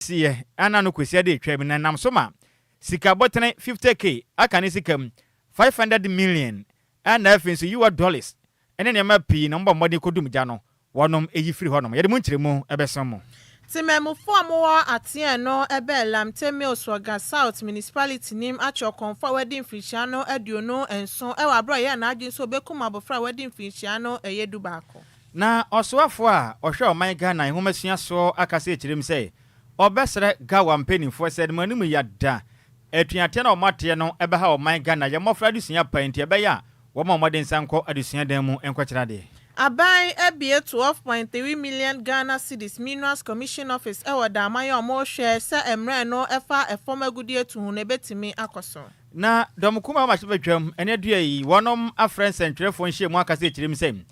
Siiɛ ana no Kwasiada atwam na ɛnam so ma sika bɔtene 50K aka ne sika mu 500 million ɛna afei nso US dollars ne nneɛma pii na wɔbɔ mmɔden kɔdum gya no wɔnom yi firi hɔnom. Yɛde mu nkyerɛmu bɛsom mo. Temamufo a wɔwɔ Ateɛ no bɛn Lamte Mills wɔ Ga South Municipality nim akyɛ ɔkɔmfo a wadi mfirihyia no 27 wɔ abere a ɔyɛɛ n'adwene sɛ obekum abofra a wadi mfirihyia no ɛyɛ 11. Na ɔsoafoɔ a ɔhwɛ ɔman Ghana nhomasua soɔ akasa akyerɛ mu sɛ ɔbɛsrɛ GAWA mpaninfoɔ sɛ mo anim yada atuateɛ no a wɔateɛ no bɛha ɔman Ghana yɛn mmɔfra adesua pa nti ɛbɛyɛ a wɔma wɔde nsa nkɔ adesua dan mu nkɔkyerɛ adeɛ. Aban abue 12.3 million Ghana cedis Minerals Commission Office wɔ Daaman a wɔrehwɛ sɛ mmerɛ no ɛfa ɛfam agudeɛ tu ho no ɛbɛtumi akɔ so. Na dɔm kumaa a wɔahyɛ badwam ne adua yi, wɔnom afrɛ nsɛntwerɛfoɔ nhyiamu akasa akyerɛ mu sɛ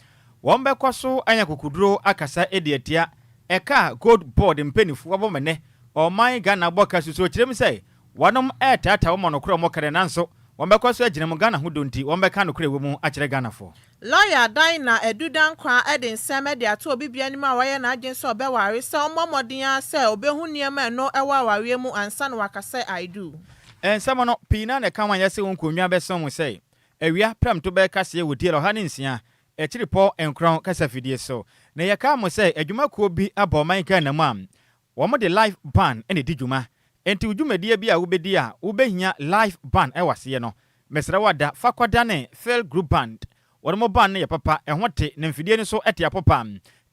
wɔn bɛkɔ so anya akokoduro akasa adi atia ɛka a Gold Board mpaninfoɔ abɔ ma nnɛ ɔman Ghana bɔ ka susuo kyerɛ mu sɛ wɔnom ɛretaataa wɔn ma nokorɛ a wɔka deɛ nanso wɔn bɛkɔ so agyina mu Ghana ho dɔ nti wɔn bɛka nokorɛ ɛwɔ mu akyerɛ Ghanafoɔ. Lɔya Dinah Adu Dankwah de nsɛm de ato obi biara anim a wayɛ n'adwene sɛ ɔbɛware sɛ ɔmmɔ mmɔden ara sɛ obehu nneɛma a ɛno wɔ awareɛ mu ansa na waka sɛ I do. Nsɛm no, pii no ara na ɛka ho a yɛse wo nkonnwa bɛsõ wo sɛ awia prɛmto bɛyɛ kaseɛ wɔ DL 106 akyiripɔ nkorɔn kasafidie so. Na yɛkaa mo sɛ adwuma kuo bi aba ɔman Ghana mu a wɔde live band na ɛdi dwuma. Enti wo dwumadie bi a wobɛdi a wobɛhia live band wɔ aseɛ no, mesrɛ wo ada fa kɔdane Phil Group Band. Wɔn mo band no yɛ papa, ɛho te, na mfidie no nso te apopa.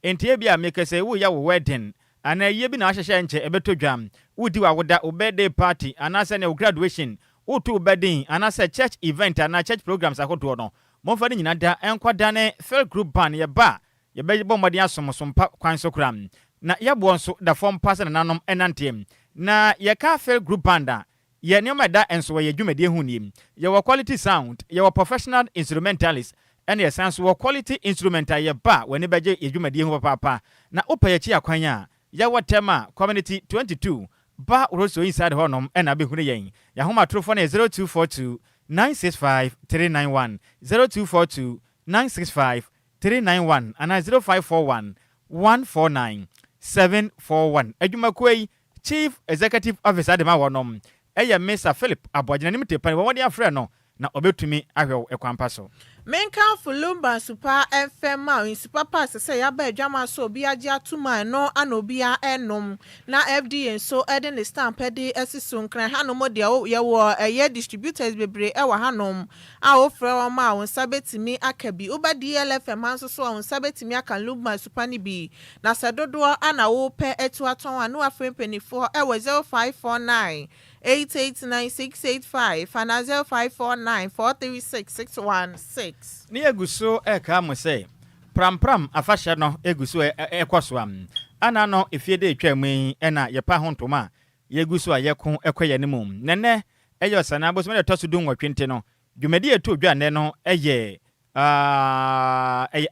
Enti ebia mekasa yi woreyɛ wo wedding anaa ayie bi na woahyehyɛ nkyɛ ɛbɛtɔ dwa, woredi w'awoda, wo birthday party anaasɛ nea wo graduation, woreto wo ba din anaasɛ church event anaa church programs ahodoɔ no, momfa ne nyina da nkɔdane Phil Group Band. Yɛba a, yɛbɛbɔ mmɔden asom so mpa kwan so koraa. Na yɛboɔ nso da fam pa sɛ nananom nanteɛ. Na yɛka Phil Group Band a, yɛ nneɛma a ɛda nso wɔ yɛn dwumadie ho nie. Yɛwɔ quality sound, yɛwɔ professional instrumentalist, ɛna yɛsan nso wɔ quality instrument a yɛba a w'ani bɛgye yɛn dwumadie ho papaapa. Na wopɛ yɛn akyi akwan a, yɛwɔ Tema Community 22, Ba Rosso inside hɔnom ɛna wobɛhunu yɛn. Yɛn ahomatorofoɔ no yɛ 0242 965 391, 0242 965 391 anaa 0541 149 741. Adwumakuo yi Chief Executive Officer de ma wɔnom yɛ Mr. Philip Aboagye. N'anim te pa no, bɔ mmɔden afrɛ no na ɔbɛtumi ahwɛ wo kwan pa so. Menkamfo Lumba nsupa mfɛm ma nsu papa a ɛsɛ sɛ yɛaba adwama so obi agye atom a ɛno ana obiara ɛnom na FDA nso de ne stamp de asi so. Nkran hanom deɛ, yɛwɔ ɛyɛ distributors bebree ɛwɔ hanom a wofrɛ wɔn a wo nsa bɛtumi aka bi. Woba DLFM ha nso so a, wo nsa bɛtumi aka Lumba nsupa no bi, na sɛ dodoɔ ana wopɛ atu atɔn a, ne wafrɛ mpanimfoɔ ɛwɔ 0549 889685 anaa 0549 436616. Ne yɛgu so ɛka mo sɛ Prampram afahyɛ no egu so ɛkɔ so a ana no efie de etwa mu yi ɛna yɛpa ho ntoma a yɛgu so a yɛko ɛkɔ yɛn mu. Nɛnɛ ɛyɛ Ɔsana bosome de ɛtɔ so 18 nti no dwumadi a ɛto dwa nnɛ no ɛyɛ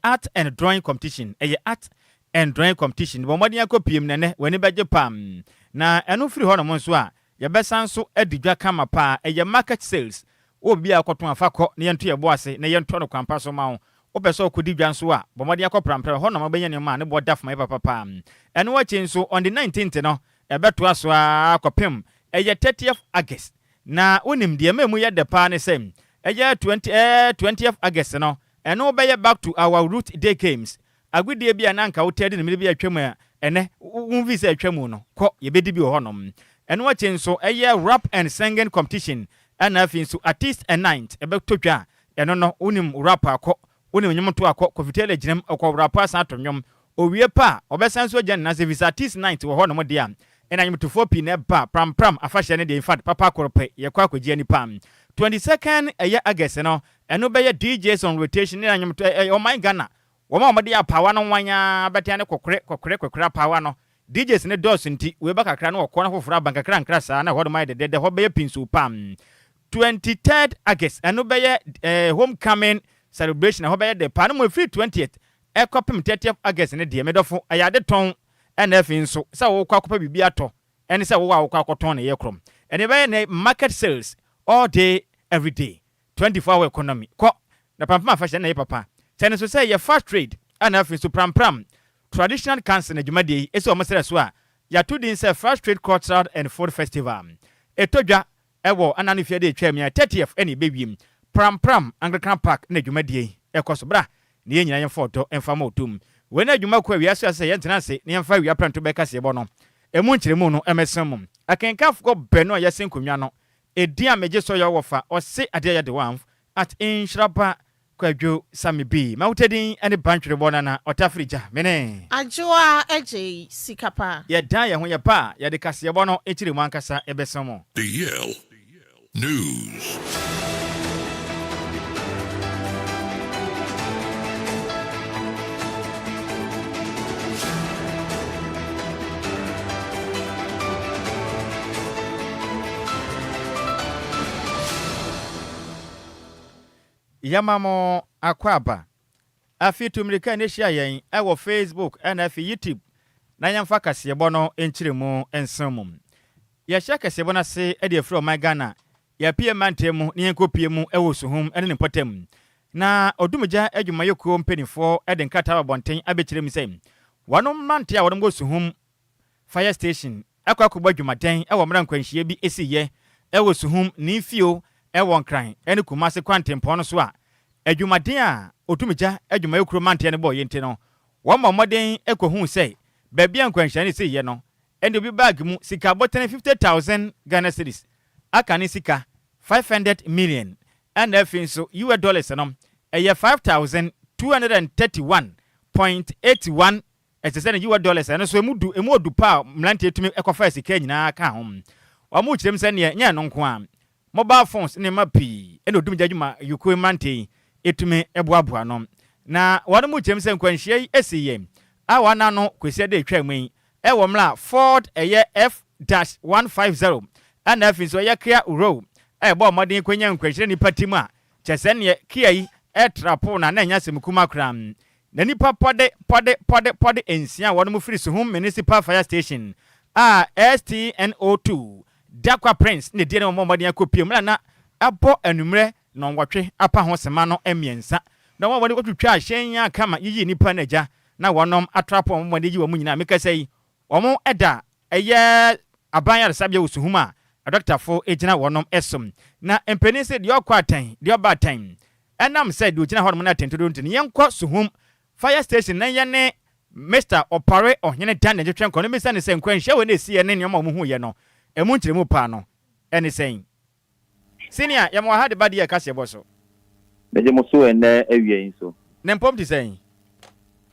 art and drawing competition. Ɛyɛ art and drawing competition. Bɔ mmɔden akɔ piem nɛnɛ, w'ani bɛgye pam. Na ɛno firi hɔ nom nso a, yɛbɛsan so adi dwa kama paa. Ɛyɛ market sales wɔ bi a akɔtɔn afa kɔ na yɛnto yɛ bo ase na yɛntɔ no kwampa so ma wo. Wopɛ sɛ ɔkɔdi dwa nso a, bɔ mmɔden akɔ Prampram hɔ nom, wobɛnya nneɛma a ne bɔ da fama yɛ papapa. Ɛno akyi nso, on the 19th no ɛbɛtoa so a kɔpem ɛyɛ 30th August. Na wonim deɛ ma mu yɛ dɛ paa ne sɛ ɛyɛ 20 20th August no, ɛno bɛyɛ Back to Our Root Day Games. Agodie bi a na anka wotɛ de ne mmere bi atwa mu a ɛnɛ womfi sɛ atwa mu no kɔ, yɛbɛdi bi wɔ hɔnom. Ɛno akyi nso ɛyɛ rap and singing competition, ɛna afei nso artist and night ɛbɛtɔ dwa. Ɛno no, wonim rap akɔ, wonim nnwom to akɔ, Kofi Taylor gyinam ɔkɔ rap asan ato nnwom owie pa a, ɔbɛsan so agya ne nan sɛ fisa artist night wɔ hɔnom deɛ a, ɛna nnwomtofoɔ pii na ɛba Prampram afahyɛ no deɛ. In fact, papa koro pɛ yɛkɔ akɔgye nipa. 22nd ɛyɛ August no, ɛno bɛyɛ DJs on rotation ne nnwomto ɛyɛ ɔman Ghana wɔn a wɔde apaawa no nwanyaa bɛtea ne kɔkɔrɛ kɔkɔrɛ kɔkɔrɛ apaawa no. DJs ne dɔɔso nti wei ba kakra na wɔkɔ na foforɔ aba nkakra nkra saa na ɛhɔ nom ayɛ dɛdɛdɛ. Hɔ bɛyɛ pinso pam. 23rd August, ɛno bɛyɛ homecoming celebration. Ɛhɔ bɛyɛ dɛ paa no mu. Efiri 20th ɛkɔpem 30th August ne deɛ, medɔfo, ɛyɛ ade tɔn, ɛna afei nso sɛ wokɔ akɔpɛ biribi atɔ ɛne sɛ wowɔ a wokɔ akɔtɔn ne yɛ korom. Ɛne bɛyɛ ne market sales all day every day, 24 hour economy kɔ na Prampram afahyɛ na yɛ papa kyɛ ne so sɛ yɛ fast trade, ɛna afei nso Prampram Traditional Council na dwumadie yi ɛsɛ wɔn srɛ so a. Yɛato din sɛ Frustrate Cultural and Food Festival. Ɛtɔ dwa wɔ Anano Fiada a ɛtwaam yi a 30th na ɛbɛwie. Pram Pram Anglican Park na dwumadie yi ɛkɔ so. Bra na yɛn nyinaa yɛmfa ɔdɔ mfa ma ɔdɔ mu. Wei ne adwuma kuo a wiase ase sɛ yɛntena ase na yɛmfa awia prɛnto bɛka kaseɛbɔ no ɛmu nkyerɛmu no mmɛsɛn mu. Akenkanfoɔ baanu a yɛse nkonnwa no, edin a megye so yɛ ɔwɔfa ɔse adeɛ yɛ de wanf at nhyiraba Kwadwo Sammy B. M'ahotadin ne Bantwerebɔ Nana Ɔtafiri Gya. Me ne. Adwoa Adjei Sika Pa. Yɛdan yɛn ho yɛba a, yɛde kaseɛbɔ no nkyerɛmu ankasa bɛso mo. The Yale News. Yɛma mo akwaaba. Afei tu mmirika na hyia yɛn wɔ Facebook na afei YouTube na yɛmfa kaseɛbɔ no nkyerɛmu nso mu. Yɛhyɛ kaseɛbɔ no ase de afiri ɔman Ghana, yɛapue mantam mu na yɛnkɔpue mu wɔ Suhum ne ne mpɔtam. Na Odumgya adwumayɛkuo mpanimfoɔ de nkrataa aba abɔnten abɛkyerɛ mu sɛ wɔnom mmeranteɛ a wɔnom wɔ Suhum Fire Station akɔ akɔbɔ adwumaden wɔ mmerɛ a nkwanhyia bi siiɛ wɔ Suhum, Ninfio wɔ Nkran ne Kumase kwantempɔn no so a adwumaden a Otumgya adwumayɛkuo mmeranteɛ no bɔeɛ nti no wɔmmɔ mmɔden kɔhuu sɛ baabi a nkwanhyia no siiɛ no ɛne obi bag mu sika abotene 50,000 Ghana cedis aka ne sika 500 million ɛna afei nso US dollars no ɛyɛ 5,231.81 Ɛsɛ sɛ ne US dollars a ɛno nso emu du emu odu pa a mmeranteɛ tumi kɔfaa sika nyinaa ka ho. Wɔkyerɛ mu sɛ neɛ ɛnyɛ ɛno nko ara, mobile phones ne nneɛma pii na odumgya adwumayɛkuo mmeranteɛ yi tumi boaboa ano. Na wɔn kyerɛ mu sɛ nkwanhyia yi siiɛ a wɔn ano Kwasiada a ɛtwaa mu yi wɔ mmerɛ a Ford ɛyɛ F-150 ɛna afei nso ɛyɛ Kia Ro a ɛbɔɔ mmɔden kɔnyaa nkwanhyia na nnipa ti mu a kyerɛ sɛ neɛ Kia yi retrapo no a na ɛnyɛ asɛm kumaa koraa. Na nnipa pɔde pɔde pɔde pɔde nsia a wɔnom firi Suhum Municipal Fire Station a STNO 2 Dakwa Prince na ɛdie ne wɔn bɔɔ mmɔden akɔpue mu na na ɛbɔ anwummerɛ nnɔnwɔtwe apa ho sema no mmiɛnsa na wɔn a wɔde kɔtwitwaa hyɛn yi a kama yiyii nnipa no agya na wɔnom atrapo wɔn mmɔden yi wɔn nyinaa mekasa yi wɔn da ɛyɛ aban ayaresabea wɔ Suhum a adɔktafo gyina wɔnom so na mpanin se deɛ ɔkɔ atɛn deɛ ɔba atɛn Ɛnam sɛ deɛ ɔgyina hɔnom no atɛn dodo nti no, yɛnkɔ Suhum Fire Station na yɛne Mister Opare Ɔhene Daniel ntwetwe nkɔmmɔ na mmisa no sɛ nkwanhyia wei na ɛsiiɛ ne nneɛma a wɔhuiɛ no, ɛmu nkyerɛmu paa no ne sɛn. Senior, yɛma wo aha de ba deɛ kaseɛbɔ so. Megye mo so ɛnnɛ awia yi nso. Ne mpɔm te sɛn?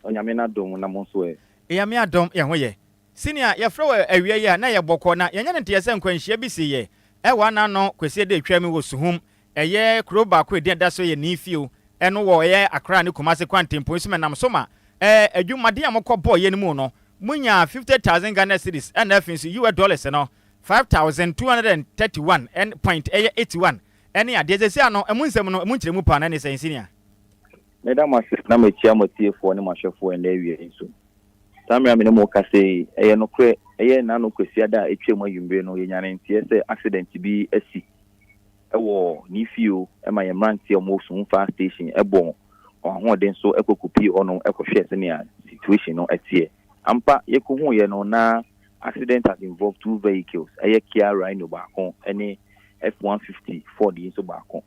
Onyame n'adom na mo nso ɛ? Nyame adom, yɛn ho yɛ. Senior, yɛfrɛ wo awia yi a na ɛyɛ bɔkɔɔ na yɛanya no nteɛ sɛ nkwanhyia bi siiɛ ɛwɔ anano Kwasiada a ɛtwaam yi wɔ Suhum Ɛyɛ kurow baako a edin a ɛda so yɛ Ninfio, ɛno wɔ ɛyɛ Accra ne Kumasi kwantempɔn yi so ma ɛnam so ma ɛɛ adwumaden a mokɔ bɔɔ yɛ no mu no mo nyaa 50,000 Ghana cedis ɛna afei nso US dollars no 5,231 ɛn point ɛyɛ 81 ɛne adeɛ sɛsi ano ɛmu nsɛm no ɛmu nkyerɛmu paa no ɛne sɛn senior? Meda mo ase na makyia mo atiefoɔ ne mo ahwɛfoɔ ɛnnɛ awia yi nso. Saa mmerɛ a me ne mo rekasa yi, ɛyɛ nokorɛ, ɛyɛ nnano Kwasiada a ɛtwaam anwummere no, yɛnyaa ne nteɛ sɛ accident bi asi wɔ ne fie o, ɛma yɛn mmeranteɛ a wɔwɔ Suhum Fire Station bɔ wɔn ahoɔden so kɔ kɔpie hɔnom kɔhwɛɛ sɛnea situation no teɛ. Ampa, yɛkɔhuiɛ no, na accident has involved two vehicles, ɛyɛ Kia Rhino baako ne F-150 Ford yi nso baako.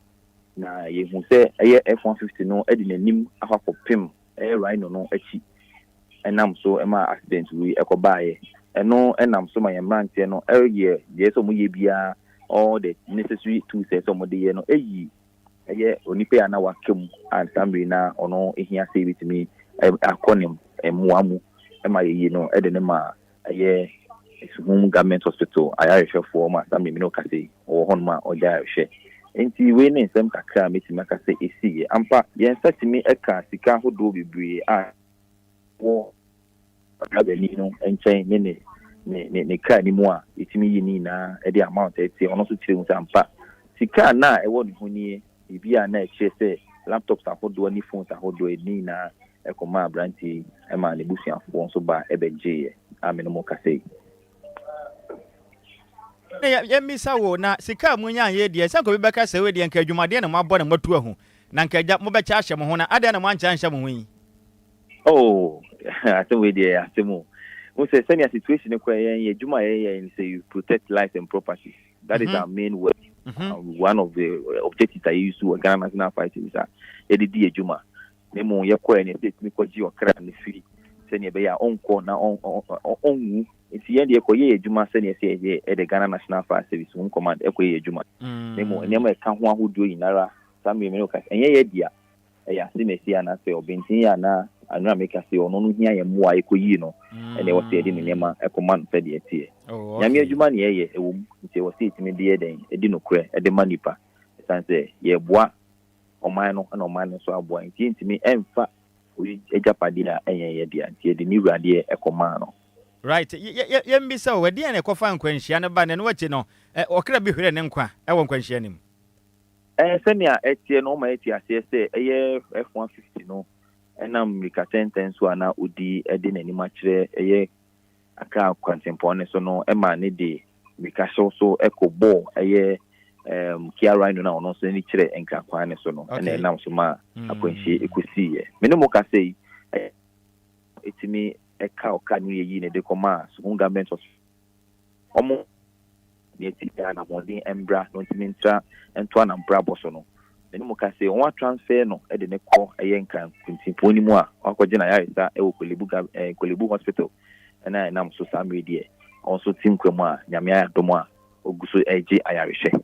Na yɛhu sɛ ɛyɛ F-150 no de n'anim akɔ akɔpem ɛyɛ Rhino no akyi nam so maa accident wei ɛkɔbaeɛ. Ɛno nam so ma yɛn mmeranteɛ no yɛ deɛ ɛsɛ sɛ wɔyɛ biara, all the necessary tools a ɛsɛ sɛ wɔde yɛ no, ɛyi ɛyɛ onipa yi a na waka mu a saa mmerɛ yi na ɔno hia sɛ yɛbɛtumi akɔ ne mmoa mu ma yɛyi no de no ma ɛyɛ Suhum Government Hospital ayarehwɛfoɔ ma saa mmerɛ yi me ne wo kasa yi ɔwɔ hɔnom a ɔgye ayarehwɛ. Nti wei ne nsɛm kakra a mɛtumi aka sɛ ɛsiiɛ. Ampa yɛn nsa tumi ka sika ahodoɔ bebree a wɔ ɔdrabani no nkyɛn ne ne ne ne ne kaa no mu a yɛtumi yi ne nyinaa de amount a ɛteɛ. Ɔno nso kyerɛ mu sɛ ampa sika a na ɛwɔ ne ho nie, biribi a na ɛkyerɛ sɛ laptops ahodoɔ ne phones ahodoɔ yi ne nyinaa kɔmaa aberanteɛ yi maa n'abusuafoɔ nso ba bɛgyeeɛ a me ne mo kasa yi. Na yɛmmisa wo, na sika a monyaeɛ yi deɛ, sɛ anka obi bɛka sɛ wei deɛ anka adwumadeɛ na moabɔ na moatu ahu, na anka agya mobɛkyɛ ahyɛ mo ho, na adɛn na moankyɛ anhyɛ mo ho yi? Oh, asɛm wei deɛ ɛyɛ asɛm o. Wo sɛ sɛnea situation no kɔ, yɛn yɛ adwuma a yɛyɛ ne sɛ you protect lives and properties. That is our main work. One of the objectives a yɛyi so wɔ Ghana National Fire Service a yɛde di adwuma. Na mmom yɛkɔɛ no, yɛsɛ yɛtumi kɔgye ɔkra no firi sɛnea ɛbɛyɛ a ɔnkɔ na ɔnwu. Nti yɛn deɛ, yɛkɔyɛ yɛ adwuma sɛnea ɛsɛ yɛyɛ ɛde Ghana National Fire Service home command ɛkɔyɛ yɛ adwuma. Na mmom nneɛma a ɛka ho ahodoɔ nyinara, saa mmerɛ mu no ka ɛnyɛ yɛ dea, ɛyɛ ase na ɛsi anaasɛ ɔbɛntin yɛ anaa anura meka sɛ ɔno no hia yɛn mmoa a ɛkɔyii no, ɛna ɛwɔ sɛ yɛde ne nneɛma ɛkɔma no sɛdeɛ ɛteɛ. Nyame adwuma ne yɛyɛ ɛwɔ mu, nti ɛwɔ sɛ yɛtumi de yɛ dɛn ɛdi nokorɛ ɛde ma nipa, ɛsiane sɛ yɛboa ɔman no ɛna ɔman no nso aboa. Nti yɛntumi ɛmfa oyi agyapadeɛ a ɛnyɛ yɛ dea, nti yɛde ne wuradeɛ ɛkɔmaa no. Right, yɛmbisa o, ɛdeɛn na ɛkɔfa nkwanhyia no ba na ɛno akyi no ɔkra bi hwerɛ ne nkwa ɛwɔ nkwanhyia no mu? Sɛnea ɛteɛ no, ɔma yɛte aseɛ sɛ ɛyɛ F-150 no ɛnam mmirika tɛntɛn so a na odi ɛde n'anim akyerɛ ɛyɛ Accra kwantempɔn ne so no, ɛma ne de mmirika hyew so ɛkɔ bɔɔ ɛyɛ Kia Rhino no a ɔno nso ani kyerɛ Nkran kwan ne so no, ɛna ɛnam so ma akwanhyia ɛkɔsiiɛ. Me ne mo kasa yi, ɛtumi ɛka ɔka no yɛyi ne de kɔma Suhum Government Hospital. Ɔmo deɛ ti yɛ anahoɔden mbra na ɔntumi ntra ntoa n'abrabɔ so no, me ne mo ka sɛ wɔn atransfer no de ne kɔ ɛyɛ Nkran kwantempɔn no mu a wakɔgye n'ayaresa ɛwɔ Korle Bu Hospital, ɛna ɛnam so saa mmere deɛ ɔno nso ti nkwa mu a Nyame ayɛ adom a ogu so ɛgye ayarehwɛ.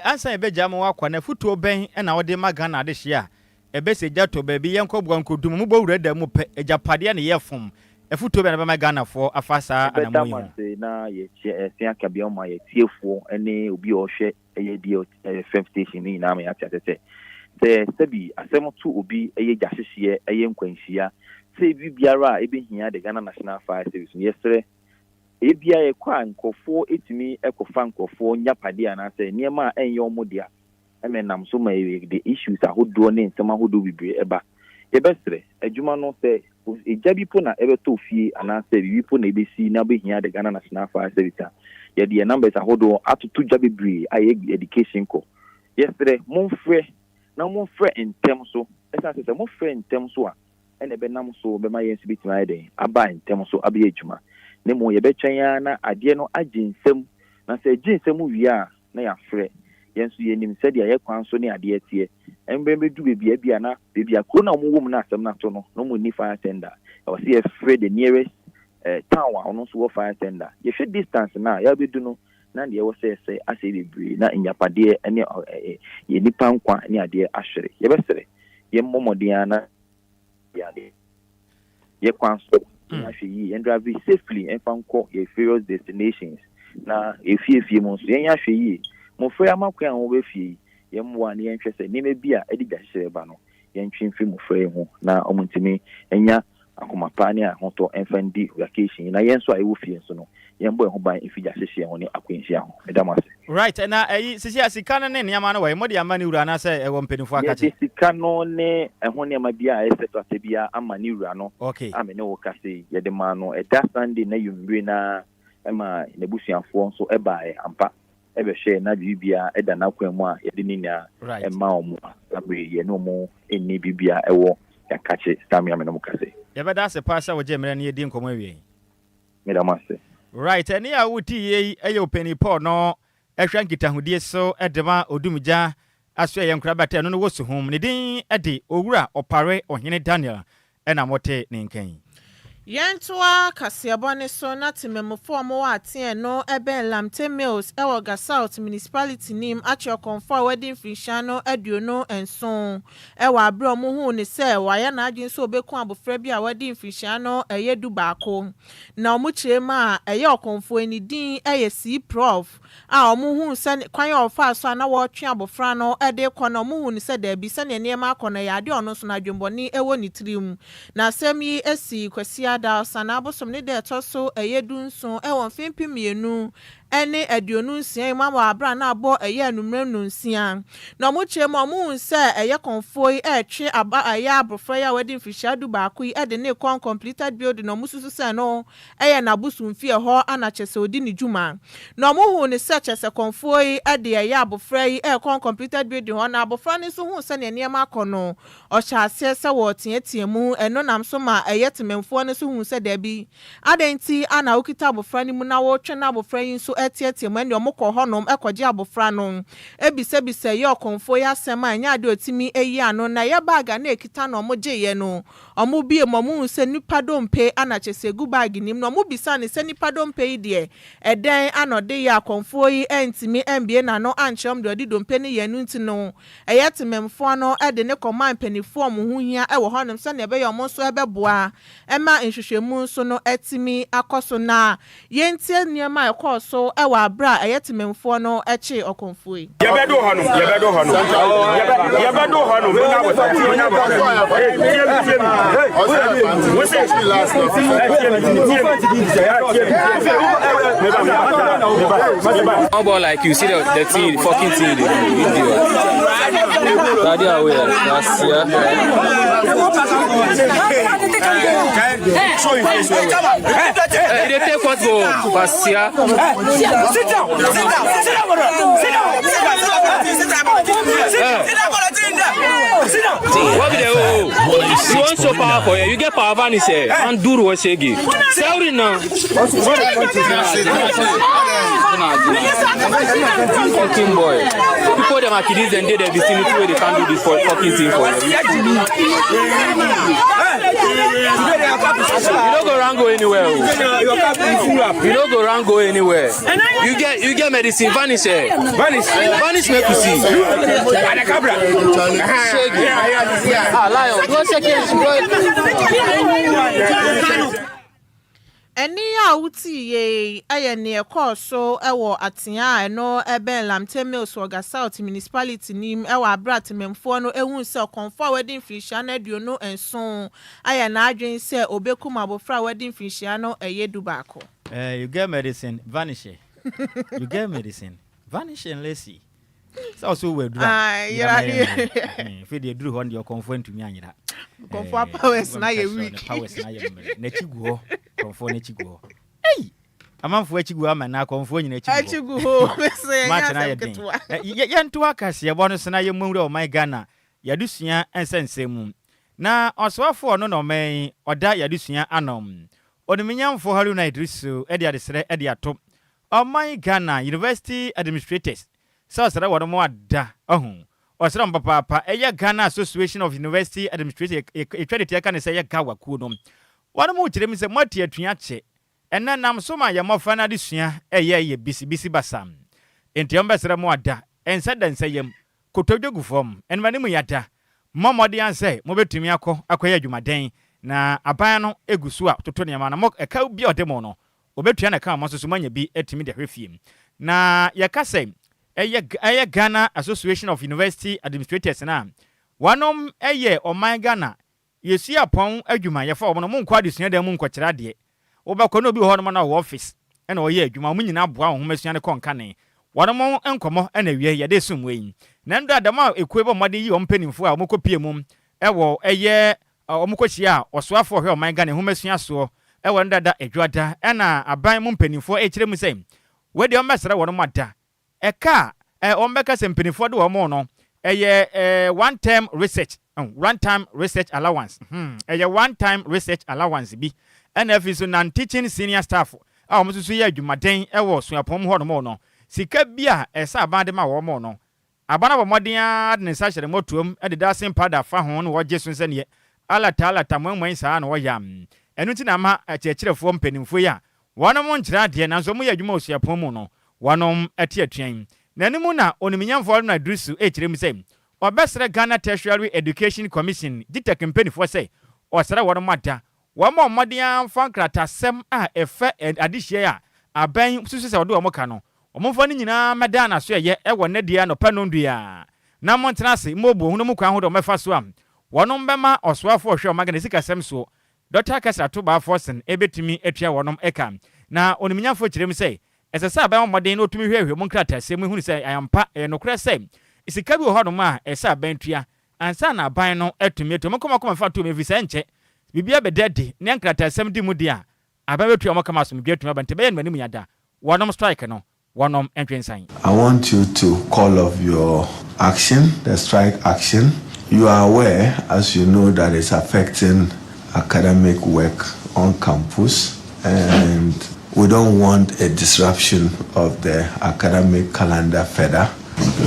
Ansa yɛbɛgya ma wakɔ no, afotuo bɛn ɛna wode ma Ghana adehyeɛ a ɛbɛsɛ gya tɔ baabi, yɛnkɔboa nkɔdum mu bɔ wura da mu pɛ agyapadeɛ ne yɛfom? Afotuo bɛn na bɛma Ghanafoɔ afa saa yɛbɛda anammɔ yi mo ho? ase na yɛkyɛ ɛse aka bi ama yɛtiefoɔ ne obi a ɔhwɛ ɛyɛ deɛ ɛyɛ FM station ne nyinaa ma yɛate ase sɛ sɛbi asɛm to obi, ɛyɛ gya hyehyeɛ, ɛyɛ nkwanhyia, sɛ ebi biara a ɛbɛhia the Ghana National Fire Service no, yɛsrɛ, ɛyɛ biara yɛkɔ a, nkurɔfoɔ ɛtumi ɛkɔfa nkurɔfoɔ nyapadeɛ anaasɛ nneɛma a ɛnyɛ ɔmo dea, ɛmɛ nam so ma yɛde issues ahodoɔ ne nsɛm ahodoɔ bebree ɛba. Yɛbɛsrɛ, adwuma no, sɛ egya bi po na ɛbɛtɔ fie anaasɛ biribi po na ɛbɛsi na bɛhia the Ghana National Fire Service a, yɛde yɛn numbers ahodoɔ atoto dwa bebree a yɛ education kɔ. Yɛsrɛ, momfrɛ na momfrɛ ntɛm so, ɛsiane sɛ mofrɛ ntɛm so a, ɛna ɛbɛnam so bɛma yɛn nso bɛtumi ayɛ dɛn aba ntɛm so abɛyɛ adwuma. Na mmom yɛbɛtwɛn ara na adeɛ no agye nsam, na sɛ agye nsam wie a, na yɛafrɛ. Yɛn nso yɛnim sɛdeɛ yɛ kwan so ne adeɛ teɛ. Mmerɛ bɛdu baabi a bi a na baabi a kuro no a wɔwɔ mu no, asɛm no ato no na wɔn nni fire tender, ɛwɔ sɛ yɛfrɛ the nearest town a ɔno nso wɔ fire tender. Yɛhwɛ distance no a yɛabɛdu no, na deɛ ɛwɔ sɛ ɛsɛ asɛ bebree na nyapadeɛ ne yɛ nipa nkwa ne adeɛ ahwere. Yɛbɛsrɛ, yɛmmɔ mmɔden ara na yɛade yɛ kwan so yɛn ahwɛ yie, yɛn drive safely ɛmfa nkɔ yɛ various destinations, na efiefie mu nso yɛn ahwɛ yie. Mmɔfra yi ama kwan a wɔbɛ fie yi, yɛn mmoa ne yɛnhwɛ sɛ nneɛma bi a ɛde gya hyehyɛ ba no, yɛntwe mfiri mmɔfra yi ho na wɔn ntumi nya akoma pa ne ahotɔ mfa ndi vacation yi, na yɛn nso a yɛwɔ fie nso no, yɛn bɔ yɛn ho ban mfi gya hyehyɛ ho ne akwanhyia ho. Meda mo ase. Right, na ɛyi sisi a sika no ne nneɛma no wɔ yi, mode ama ne wura anaasɛ ɛwɔ mpanimfoɔ akakye? Yɛde sika no ne ɛho nneɛma bi a ɛsɛ fata biara ama ne wura no. A me ne wo kasa yi, yɛde maa no ɛda Sunday na yɛmmire na ɛma n'abusuafoɔ nso ɛbaeɛ ampa ɛbɛhwɛ na biribiara ɛda n'akwan mu a yɛde ne nyinaa ɛma wɔn a saa bere yɛne wɔn nni biribiara ɛwɔ yɛakakye saa mmea me ne mo kasa yi. Yɛbɛda ase paa sɛ wogye mmerɛ no yɛdi nkɔmmɔ awie. Meda mo ase. Right, ɛne a wotie yi ɛyɛ ɔpani Paul no ɛhwɛ nkitahodie so ɛde ma odumgya aso ɛyɛ nkorabata ɛno no wɔ Suhum. Ne din ɛde Owura Ɔpare Ɔhene Daniel, ɛna mote ne nkan. Yɛntoa kaseɛbɔ ne so na temamufoɔ a wɔwɔ ateɛ no ɛbɛn Lamte Mills ɛwɔ Ga South Municipality nim akyerɛ kɔnfo a wɔadi mfirinhyia no 27 ɛwɔ abere a wɔhuu ne sɛ wɔayɛ n'adwene sɛ ɔbɛku abɔfra bi a wɔadi mfirinhyia no ɛyɛ 11. Na wɔn kyerɛ mu a, ɛyɛ ɔkɔnfo ne din ɛyɛ C Prof a wɔhuu sɛ kwan a ɔfaa so a na wɔretwe abɔfra no de kɔ no, wɔhuu no sɛ daabi, sɛnea nneɛma akɔ no, ɛyɛ adeɛ a ɔno nso no adwemmɔne ɛwɔ ne tirim. Na asɛm yi asi Kwasiada, Ɔsana abosom ne da ɛtɔ so ɛyɛ 17 ɛwɔ mfe 2025. ne 26 yi mu wɔ aberɛ a na abɔ ɛyɛ anwummerɛ nnɔnsia. Na wɔn kyerɛ mu a wɔn hu sɛ ɛyɛ kɔmfoɔ yi ɛretwe aba ɛyɛ abɔfra yi a wadi mfirihyia 11 yi de no rekɔ uncompleted building na wɔn susu sɛ no ɛyɛ n'abosomfie hɔ ana kyerɛ sɛ ɔdi ne dwuma. Na wɔn hu no sɛ kyerɛ sɛ kɔmfoɔ yi de ɛyɛ abɔfra yi ɛrekɔ uncompleted building hɔ na abɔfra no nso hu sɛdeɛ nneɛma akɔ no ɔhyɛ aseɛ sɛ wɔreteatea mu. Ɛno nam so ma ɛyɛ temanmufoɔ no nso hu sɛ dabi, adɛn nti na wokita abɔfra no mu na woretwe na abɔfra yi nso reteatea mu? Ɛnneɛ wɔkɔ hɔnom kɔgye abɔfra no bisabisa ɛyɛ ɔkɔmfoɔ yi asɛm a ɛnyɛ adeɛ a ɔtumi yi ano. Na ɛyɛ bag a na ɛkita na wɔgyeeɛ no, wɔbue mu, wɔhuu sɛ nnipa dompe na kyerɛ sɛ ɛgu bag no mu. Na wɔbisaa no sɛ nnipa dompe yi deɛ, ɛdɛn na ɔde yɛ? Akɔmfoɔ yi antumi ambue n'ano ankyerɛ wɔn deɛ ɔde dompe no yɛ, ɛno nti no, Ɛyɛ temamfoɔ no de no kɔmaa mpaninfoɔ a wɔn ho hia wɔ hɔnom sɛdeɛ ɛbɛyɛ a wɔn nso bɛboa ma nhwehwɛmu nso no atumi akɔ so. Na yɛntie nneɛma a ɛkɔɔ so wɔ aberɛ a ɛyɛ temamfoɔ no kyee ɔkɔmfoɔ yi. Yɛbɛdu hɔ nom, yɛbɛdu hɔ nom, yɛbɛdu hɔ nom. Munya abotare, munya abotare. Hey, tie mi, tie mi. Wo se, tie mi, tie mi, tie mi. Meba, meba, meba. Small boy like you see the thing, fucking thing, the video. Daddy away, last year. Show your face well. Hey, they take what go, Basia. Sit down, sit down, sit down, sit down, sit down, sit down, sit down, sit down. What be the oh? You want so power for you? You get power vanish eh? And do what shege. Sorry now. Fucking boy. People them are kiddies and they the vicinity where they can't do this for fucking thing for you. You don't go run go anywhere. Oh. You don't go run go anywhere. You get medicine, vanish eh. Vanish. Vanish make you see. Shege. Ah, lion. Go check it. Go. Ɛnne a wotiiɛ yi yɛ nea ɛkɔɔ so wɔ Atea a ɛno bɛn Lamte Mills wɔ Ga South Municipality no mu wɔ aberɛ a temamfoɔ no huu sɛ ɔkɔmfoɔ a wadi mfirinhyia no 27 ayɛ n'adwene sɛ ɔbɛkum abɔfra a wadi mfirinhyia no ɛyɛ 11. Eh, you get medicine, vanish eh. You get medicine, vanish and let's see. Sɛ ɔsɛ wowɔ aduru a, yera na yɛ mmerɛ. Afei deɛ aduru hɔ no deɛ ɔkɔmfoɔ ntumi anyera. Ɔkɔmfoɔ powers na yɛ weak. Powers na yɛ mmerɛ. N'akyi gu hɔ. Kɔmfoɔ n'akyi gu hɔ. Ei! Amanfoɔ akyi gu hɔ ama na akɔmfoɔ nyina akyi gu hɔ. Match na yɛ den. Yɛnto akaseɛbɔ no so na yɛmmɔ nwura ɔman Ghana yɛadesua nsɛnsɛm mu. Na ɔsoafoɔ ɔno na ɔman yi ɔda yɛadesua ano. Onimunyamfoɔ Haruna Iddrisu de adesrɛ de ato Ɔman Ghana University Administrators sɛ ɔsrɛ wɔn ada ahu ɔsrɛ wɔn papaapa. Ɛyɛ Ghana Association of University Administrators, yɛtwa ne tia ka ne sɛ ɛyɛ GAWA kuo no. Wɔn kyerɛ mu sɛ moate atua akyɛ ɛnɛ nam so ma yɛn mmɔfra no adesua ɛyɛ yɛ bisibisi basa. Enti wɔn bɛsrɛ mo ada nsa da nsa yam, kotodwe gu fam, ɛnum anim yada. Mommɔ mmɔden ara sɛ mobɛtumi akɔ akɔyɛ adwumaden na aban no gu so a toto nneɛma no mo ɛka bi a ɔde mo no Wɔbɛtua no ka a mo nso so moanya bi atumi de ahwɛ fie. Na yɛka sɛ ɛyɛ ɛyɛ Ghana Association of University Administrators no a, wɔnom yɛ ɔman Ghana yɛ suapɔn adwumayɛfoɔ a wɔnom nkɔ adesuadan mu nkɔkyerɛ adeɛ. Wobɛkɔ na obi wɔ hɔnom na ɔwɔ office na ɔyɛ adwuma, wɔn nyinaa boa wɔn nhomasua no kɔ nkane. Wɔnom nkɔmmɔ na awiei yɛde resom wei. Na ɛno da dɛm a ekuo yi bɔ mmɔden yi wɔn mpanimfoɔ a wɔkɔpie mu wɔ ɛyɛ Wɔkɔhyiaa ɔsoafoɔ a ɔhwɛ ɔman Ghana nhomasua soɔ wɔ no dada Adwuada ɛna aban mu mpaninfoɔ rekyerɛ mu sɛ wei deɛ wɔbɛsrɛ wɔn ada ɛka a wɔbɛka sɛ mpaninfoɔ de wɔn no ɛyɛ one term research one time research allowance hmm ɛyɛ one time research allowance bi ɛna afei nso non teaching senior staff a wɔn nso so yɛ adwumaden wɔ suapɔn mu hɔnom no sika bi a ɛsɛ aban de ma wɔn no Aba no abɔ mmɔden ara de ne nsa ahyɛ ne mmɔtoam de da ase mpa da fa ho na wɔgye so sɛdeɛ Allah Ta'ala ta moimoi saa na wɔyɛ a. Ɛno nti na ama akyerɛkyerɛfoɔ mpanimfoɔ yi a wɔnom nkyerɛ adeɛ nanso wɔyɛ adwuma wɔ suapɔn mu no wɔnom te atua yi. Na ɛno mu na Onimnyamfoɔ Haruna Iddrisu rekyerɛ mu sɛ ɔbɛsrɛ Ghana Tertiary Education Commission, GTEC, mpanimfoɔ sɛ ɔsrɛ wɔnom ada Wɔmmɔ mmɔden ara mfa nkratasɛm a ɛfa adehyeɛ a aban susu sɛ ɔde wɔn ka no, wɔmfa ne nyinaa mmɛdan n'asoɛeɛ wɔ nnɛ deɛ anɔpa nnɔndu yi ara, na montena ase mmɔbɔ hunu mu kwan ahodoɔ a wɔbɛfa so a wɔnom bɛma ɔsoafoɔ a ɔhwɛ ɔman Ghana sikasɛm soɔ, Dɔkta Kɛsra Tobaa Forson bɛtumi atua wɔnom ka. Na onimnyafoɔ kyerɛ mu sɛ, Ɛsɛ sɛ aban bɔ mmɔden na ɔtumi hwɛhwɛ mu nkrataasɛm mu hunu sɛ ampa ɛyɛ nokorɛ sɛ sika bi wɔ hɔnom a ɛsɛ sɛ aban tua ansa na aban no atumi atua. Monkɔ mo akoma mfa nto mu ɛfiri sɛ ɛnkyɛ biribiara bɛda adi na nkrataasɛm di mu deɛ a, aban bɛtua wɔn ka ma asomdwoeɛ atumi aba nti ɛbɛyɛ no m'anim yada wɔnom strike no wɔnom ntwe nsan. I want you to call off your action, the strike action. You are aware, as you know, that it's affecting academic work on campus, and we don't want a disruption of the academic calendar further.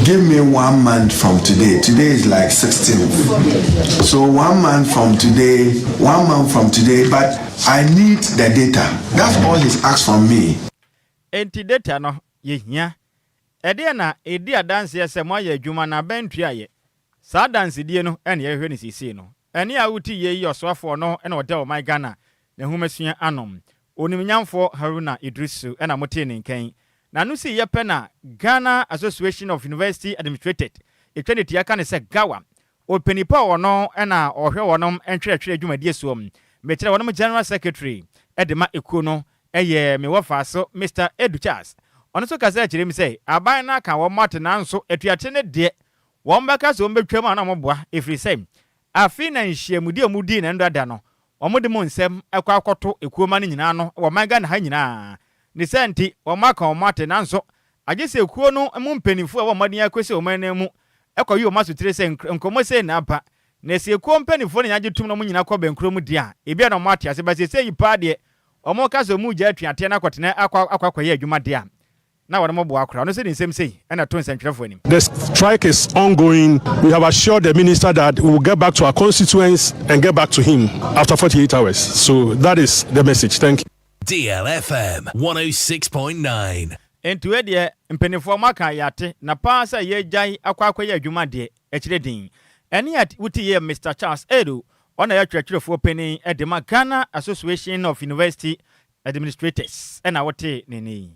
Give me one month from today. Today is like 16th. So one month from today, one month from today, but I need the data. That's all he's asked from me. Enti data no yɛhia. Ɛdeɛn na ɛdi adanseɛ sɛ moayɛ adwuma na abɛn ntuaeɛ? Saa adansedie no na yɛhwehwɛ no seesei no. Ɛnne a wote yei yi ɔsoafoɔ no na ɔda ɔman Ghana n'nhomasua ano. Onimnyamfoɔ Haruna Iddrisu na motee ne nka yi. N'ano siiɛ pɛ na Ghana Association of University Administrators, yɛtwa ne tia ka no sɛ GAUA, ɔpanin pa a ɔno na ɔhwɛ wɔnom ntwerɛtwerɛ dwumadie soɔ, mekyerɛ wɔnom General Secretary de ma ekuo no yɛ me wɔfaaso Mister Edu Charles. Ɔno nso kasa kyerɛ mu sɛ aban no aka wɔn ate nanso atuate no deɛ wɔbɛka sɛ wɔbɛtwam a na wɔboa ɛfiri sɛ afei na nhyiamudie a wɔdii no ɛno dada no wɔde mu nsɛm kɔ akɔto ekuo ma no nyinaa ano wɔ ɔman Ghana ha nyinaa. Ne saa nti wɔaka wɔn ate nanso agye sɛ ekuo no mu mpaninfoɔ a ɛwɔ mmɔden akɔsi wɔn anan mu kɔyi wɔn asotire sɛ nkɔmmɔ sei na aba na sɛ ekuo mpaninfoɔ no nyinaa gye tom na wɔn nyinaa kɔ bɛnkuro mu deɛ a ebia na wɔate ase but seesei yi paa deɛ Wɔka sɛ wɔregyae atuateɛ no akɔtena akɔ akɔ akɔyɛ adwuma de a, na wɔn boa koraa. Ɔno nso de nsɛm sei na ɛto nsɛntwerɛfoɔ anim. The strike is ongoing, we have assured the minister that we will get back to our constituents and get back to him after 48 hours, so that is the message, thank you. DLFM 106.9. Enti wei deɛ mpaninfoɔ moaka yɛate na paa sɛ yɛagyae akɔ akɔyɛ adwuma deɛ ɛkyerɛ din. Ɛnne a wote yi yɛ Mister Charles Adu Ɔna yɛ kyerɛkyerɛfoɔ panin de ma Ghana Association of University Administrators na wotee ne nne yi.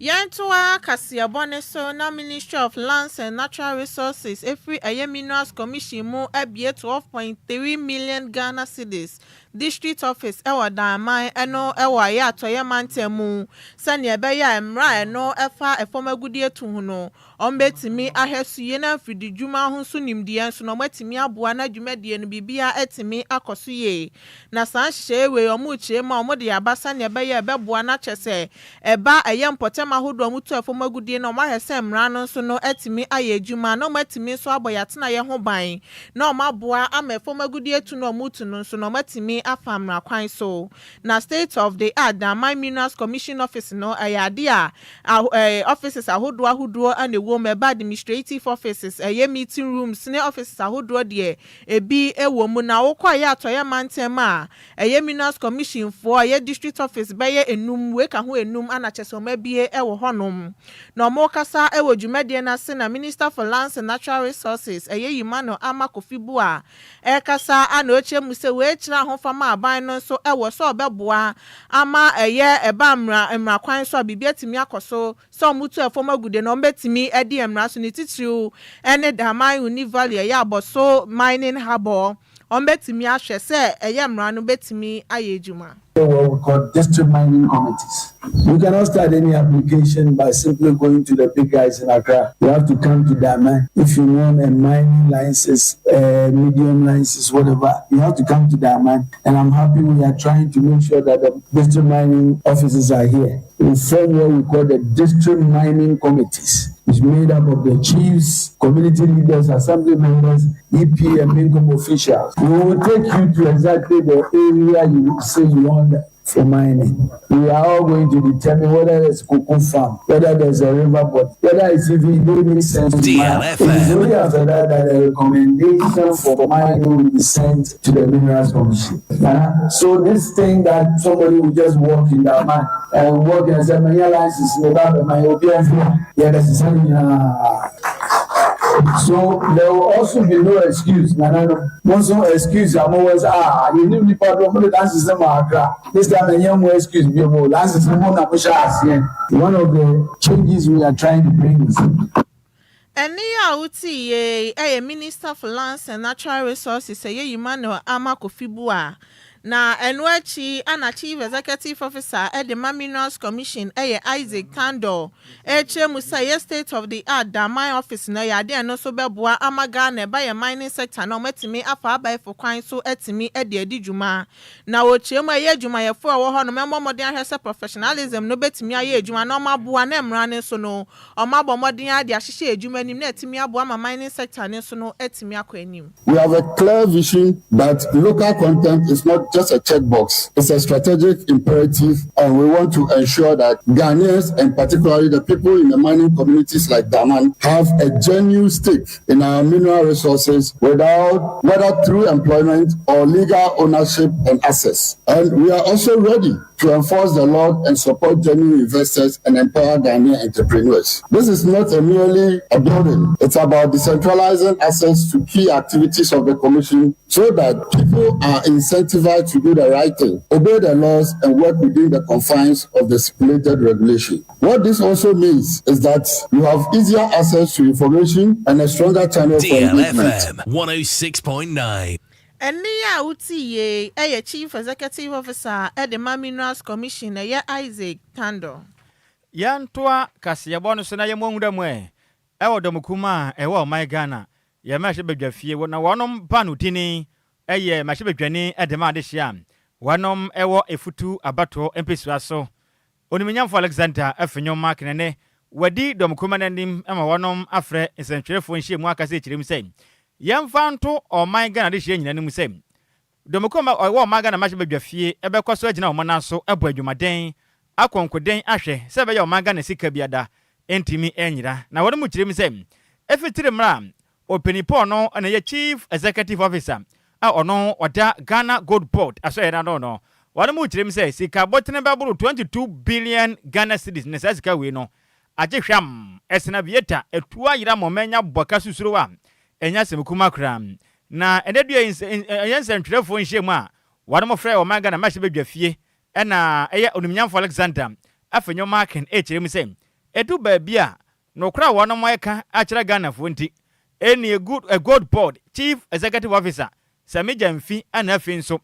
Yɛntoa kaseɛbɔ no so na Ministry of Lands and Natural Resources firi ɛyɛ Minerals Commission mu abue 12.3 million Ghana cedis District Office wɔ Danman ɛno wɔ ɛyɛ Atɔeɛ Mantam mu sɛdeɛ ɛbɛyɛ a mmara a ɛno fa ɛfam agudeɛ tu ho no Wɔbɛtumi ahwɛ so yie na mfirididwuma ho nso nimdeɛ nso no wɔatumi aboa na dwumadie no biribiara atumi akɔ so yie. Na saa nhyehyɛeɛ wei wɔrekyerɛ mu a wɔde aba sɛdeɛ ɛbɛyɛ a ɛbɛboa na kyerɛ sɛ ɛba ɛyɛ mpɔtam ahodoɔ a wɔtu fam agudeɛ no a wɔahwɛ sɛ mmara no nso no atumi ayɛ adwuma na wɔatumi nso abɔ yɛn atenaeɛ ho ban na wɔaboa ama fam agudeɛ tu no a wɔretu no nso no wɔatumi afa mmara kwan so. Na State of the Art Damang Minerals Commission Office no ɛyɛ adeɛ a Aho ɛɛ offices ahodoɔ ahodoɔ na ɛwɔ mu, ɛba administrative offices, ɛyɛ meeting rooms ne offices ahodoɔ deɛ ɛbi wɔ mu. Na wokɔ ɛyɛ Atɔeɛ mantam a, ɛyɛ Minerals Commission foɔ, ɛyɛ district office bɛyɛ nnum, wei ka ho nnum ana kyerɛ sɛ wɔabue wɔ hɔnom. Na wɔrekasa wɔ dwumadie no ase na Minister for Lands and Natural Resources, ɛyɛ Emmanuel Armah Kofi Buah ɛrekasa ana ɔrekyerɛ mu sɛ wei kyerɛ ahofama a aban no nso wɔ sɛ ɔbɛboa ama ɛyɛ ɛba mmara mmara kwan so a biribi atumi akɔ so sɛ wɔtu ɛfam agudeɛ no wɔbɛtumi adi mmara so ne titiriw ne Damang Uni Valley ɛyɛ Aboso Mining Hub hɔ wɔbɛtumi ahwɛ sɛ ɛyɛ mmara no bɛtumi ayɛ adwuma. What we call district mining committees. You cannot start any application by simply going to the big guys in Accra. You have to come to Damang. If you want a mining license, medium license, whatever, you have to come to Damang. And I'm happy we are trying to make sure that the district mining offices are here. We form what we call the district mining committees. It's made up of the chiefs, community leaders, assembly members, EP and Mincom officials. We will take you to exactly the area you say you want for mining. We are all going to determine whether there's cocoa farm, whether there's a river but whether it's even make sense to mine. It is only after that that the recommendation for mining will be sent to the Minerals Commission. So this thing that somebody will just walk in that mine and walk and say, many licenses, so there will also be no excuse nananom mo nso excuse a mowɔ sɛ ah yɛnim nipa do mo de license no ma Accra this time ɛnyɛ mo excuse bio mo license no mo na mo hyɛ aseɛ one of the changes we are trying to bring is Ɛnne yi a wote yi yɛ Minister for Lands and Natural Resources ɛyɛ Emmanuel Armah Kofi Buah. Na ɛno akyi ana Chief Executive Officer de ma Minerals Commission yɛ Isaac Tandor rekyerɛ mu sɛ ɛyɛ state of the art Damang office no ɛyɛ adeɛ a ɛno nso bɛboa ama Ghana ɛba yɛn mining sector no wɔatumi afa abɛɛfo kwan so atumi de adi dwuma. Na wɔkyerɛ mu a ɛyɛ adwumayɛfoɔ a ɛwɔ hɔ nom mmɔ mmɔden ahwɛ sɛ professionalism no bɛtumi ayɛ adwuma na wɔaboa na mmara no nso no wɔabɔ mmɔden ara de ahyehyɛ adwuma anim na atumi aboa ama mining sector no nso no atumi akɔ anim. We have a clear vision that local content is not just a checkbox, it's a strategic imperative, and we want to ensure that Ghanaians, and particularly the people in the mining communities like Daman, have a genuine stake in our mineral resources without, whether through employment or legal ownership and access. And we are also ready to enforce the law and support genuine investors and empower Ghanaian entrepreneurs. This is not a merely a building. It's about decentralizing access to key activities of the Commission so that people are incentivized to do the right thing, obey the laws, and work within the confines of the stipulated regulation. What this also means is that you have easier access to information and a stronger channel for engagement. DLFM 106.9. Ɛnne a wote yie yɛ Chief Executive Officer de ma Minerals Commission ɛyɛ Isaac Tandor. Yɛntoa kaseɛbɔ no so na yɛmmɔ nwura mu ɛ ɛwɔ dɔm a ɛwɔ ɔman Ghana yɛn mmarahyɛbadwafie na wɔnom ba no dini ɛyɛ mmarahyɛbadwani de ma adehyeɛ a wɔnom ɛwɔ efutu abatoɔ mpesua so Onimnyamfo Alexander Afenyo Markin wadi dɔm kuma no anim ma wɔnom afrɛ nsɛntwerɛfoɔ nhyiamu akasa akyerɛ mu sɛ yɛmfa nto ɔman Ghana adehyeɛ nyina no mu sɛ dɔm kuma ɔwɔ ɔman Ghana mmarahyɛbadwafie ɛbɛkɔ so agyina wɔn nan so abɔ adwumaden akɔnkoden ahwɛ sɛ ɛbɛyɛ ɔman Ghana sika biada ntumi nyira. Na wɔn mu kyerɛ mu sɛ ɛfitiri mmerɛ a ɔpanipɔn no na yɛ Chief Executive Officer a ɔno ɔda Ghana Gold Board asɔyɛ n'ano no, wɔn mu kyerɛ mu sɛ sika bɔtene bɛboro 22 billion Ghana cedis ne saa sika wei no agye hwam ɛsena vieta etu ayera ma ɔmanya bɔka susuro a ɛnya asɛm kuma koraa. Na ɛnɛ dua yi ɛyɛ nsɛntwerɛfoɔ nhyia mu a wɔn mo frɛ ɔman Ghana mmarahyɛ badwa fie ɛna ɛyɛ Onimnyamfo Alexander Afenyo Markin ɛkyerɛ mu sɛ ɛdu baabi a nokora a wɔn ɛka akyerɛ Ghanafoɔ nti ɛne Gold Board Chief Executive Officer Sammy Gyamfi ɛna afei nso